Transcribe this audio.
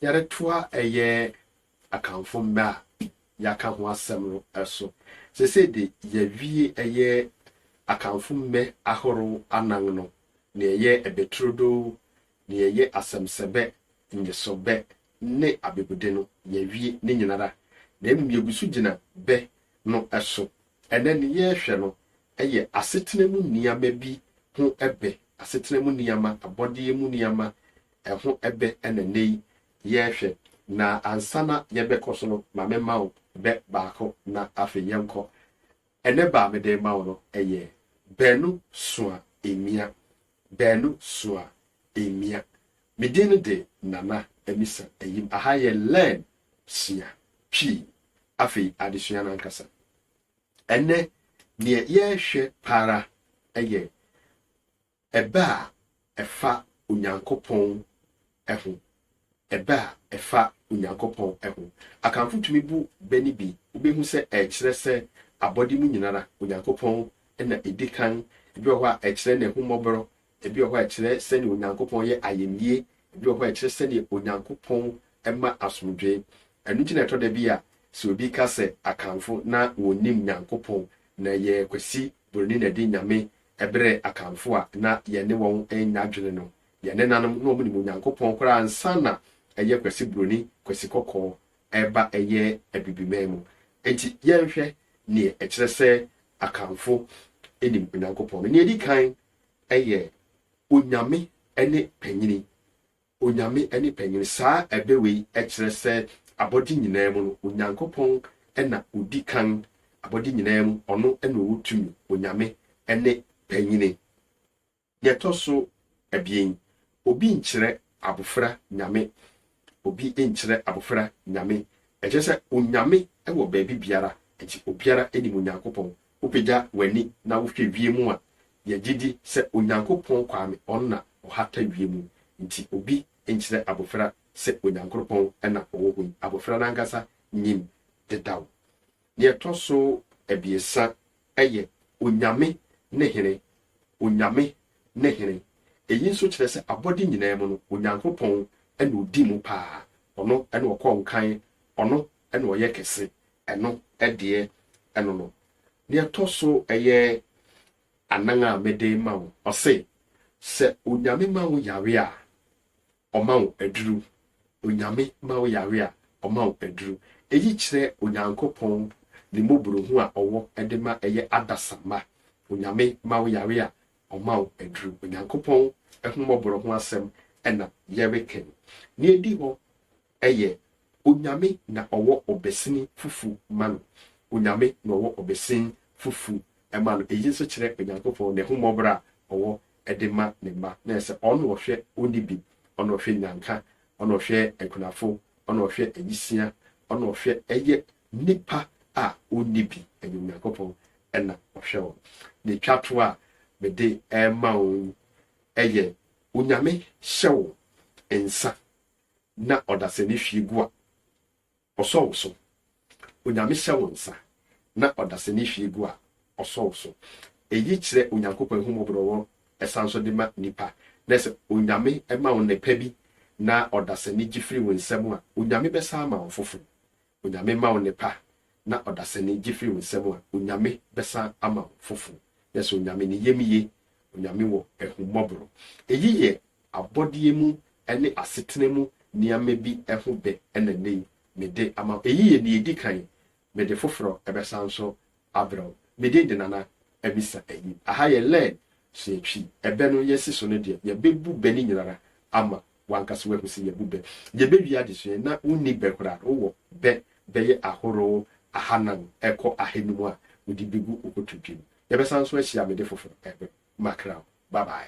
Yɛretoa ɛyɛ Akanfo mmɛ a yɛaka ho asɛm no so. Seesei de yɛawie ɛyɛ Akanfo mmɛ ahorow anan no, nea ɛyɛ ɛbɛturodoo, nea ɛyɛ asɛmsɛbɛ, nnyesobɛ ne abebude no, yɛawie ne nyinara. Na mmom yɛgu so gyina bɛ no so. Ɛnnɛ nea yɛrehwɛ no yɛ asetena mu nneɛma bi ho bɛ, asetena mu nneɛma, abɔdeɛ mu nneɛma ho bɛ na nnɛ yi yɛrehwɛ. Na ansa na yɛbɛkɔ so no, ma memma wo bɛ baako na afei yɛnkɔ. Ɛnnɛ bɛ a mede rema wo no yɛ Baanu Soa Emia. Baanu Soa Emia. Me din no de Nana Amisa Ayim. Aha yɛ Learn, Sua, Twi. Afei adesua no ankasa. Ɛnnɛ, deɛ yɛrehwɛ pa ara yɛ ɛbɛ a ɛfa Onyankopɔn ho. Ɛbɛ a ɛfa Onyankopɔn ho. Akanfo tumi bu bɛ no bi, wobɛhu sɛ ɛrekyerɛ sɛ abɔde mu nyinara, Onyankopɔn na ɛdi kan. Ebi wɔ hɔ a, ɛkyerɛ n'ahummɔborɔ. Ebi wɔ hɔ a, ɛkyerɛ sɛdeɛ Onyankopɔn yɛ ayamyie. Ebi wɔ hɔ a, ɛkyerɛ sɛdeɛ Onyankopɔn ma asomdwoe. Ɛno nti na ɛtɔ da bi a, sɛ obi ka sɛ Akanfo na wɔnnim Nyankopɔn, na ɛyɛ Kwasi Buroni na ɛde Nyame brɛɛ Akanfo a na yɛne wɔn nnya adwene no. Yɛn nenanom na wɔnim Onyankopɔn koraa ansa na ɛyɛ Kwasi Buroni, Kwasi Kɔkɔɔ reba ɛyɛ Abibiman mu. Enti yɛnhwɛ neɛ ɛkyerɛ sɛ Akanfo nim Onyankopɔn no. Neɛ ɛdi kan yɛ Onyame ne Panyini. Onyame ne panyin. Saa ɛbɛ wei kyerɛ sɛ abɔde nyinaa mu no, Onyankopɔn na odi kan. Abɔde nyinaa mu, ɔno na ɔwɔ tumi. Onyame ne panyini. Nea ɛtɔ so abien, obi nkyerɛ abofra Nyame. Obi nkyerɛ abofra Nyame. Ɛkyerɛ sɛ Onyame wɔ baabi biara, enti obiara nim Onyankopɔn. Wopagya w'ani na wohwɛ wiem a, yɛgye di sɛ Onyankopɔn Kwame ɔno na ɔhata wiem. Nti obi nkyerɛ abofra sɛ Onyankoropɔn na ɔwɔ hɔ yi. Abofra no ankasa nyim dedaw. Nea ɛtɔ so abiɛsa yɛ Onyame ne Hene. Onyame ne Hene. Eyi nso kyerɛ sɛ abɔde nyinaa mu no, Onyankopɔn na odi mu paa. Ɔno na ɔkɔ nkan, ɔno na ɔyɛ kɛse. Ɛno deɛ ɛno no. Nea ɛtɔ so ɛyɛ anan a mede rema wo, ɔse, sɛ Onyame ma wo yare a, ɔma wo aduru. Onyame ma wo yare a, ɔma wo aduru. Eyi kyerɛ Onyankopɔn ne mmɔborɔhu a ɔwɔ de ma ɛyɛ adasamma. Onyame ma wo yare a, ɔma wo aduru. Onyankopɔn ahummɔborɔ ho asɛm na yɛreka yi. Nea edi hɔ yɛ Onyame na ɔwɔ ɔbasini fufu ma no. Onyame na ɔwɔ ɔbasin fufu ma no. Eyi nso kyerɛ Onyankopɔn n'ahummɔborɔ a ɔwɔ de ma ne mma. Na ɛsɛ ɔno na ɔhwɛ onibi, ɔno na ɔhwɛ nnyanka, ɔno na ɔhwɛ akunafo, ɔno na ɔhwɛ awisia, ɔno na ɔhwɛ ɛyɛ nnipa a onni bi. Ɛyɛ Onyankopɔn na ɔhwɛ wɔn. Ne twa to a mede rema wo yi yɛ Onyame hyɛ wo nsa na ɔdasani hwie gu a, ɔsɔ wo so. Onyame hyɛ wo nsa na ɔdasani hwie gu a, ɔsɔ wo so. Eyi kyerɛ Onyankopɔn ahummɔborɔ wɔ ɛsan nso de ma nnipa. Na sɛ Onyame ma wo nnepa bi na ɔdasani gye firi wo nsam a, Onyame bɛsan ama wo foforo. Onyame ma wo nnepa na ɔdasani gye firi wo nsam a, Onyame bɛsan ama wo foforo. Na sɛ Onyame ne yam ye, Onyame wɔ ahummɔborɔ. Eyi yɛ abɔdeɛ mu ne asetena mu nneɛma bi ho bɛ na nnɛ yi mede ama wo. Eyi yɛ nea edi kan, mede foforɔ bɛsan nso abrɛ wo. Me din de Nana Amisa Ayi. Aha yɛ Learn Sua Twi. Ɛbɛ no yɛasi so no deɛ, yɛbɛbu bɛ no nyinara ama w'ankasa woahu sɛ yɛabu bɛ. Yɛbɛwie adesua yi na wonni bɛ koraa no, wowɔ bɛ bɛyɛ ahorow ahanan kɔ ahanum a wode bɛgu wo kotodwe mu. Yɛbɛsan nso ahyia mede foforɔ ɛbrɛ wo. Makra wo. Bye bye.